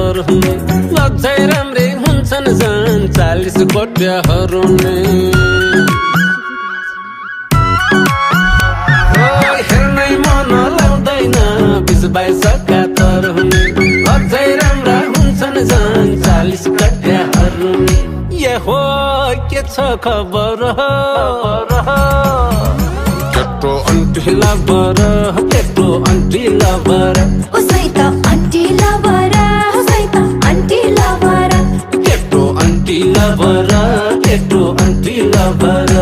खबर हुने लज्जै राम्रै हुन्छन् झन् 40 कोट्याहरू नै हेर्नै मन लाउँदैन 20-22 का तर हुने लज्जै राम्रा हुन्छन् झन् 40 कोट्याहरू नै ये हो के छ खबर केटो अन्टी लभर केटो अन्टी लभर उसै त आन्टी लभर उसै त आन्टी लभर केटो अन्टी लभर केटो अन्टी लभर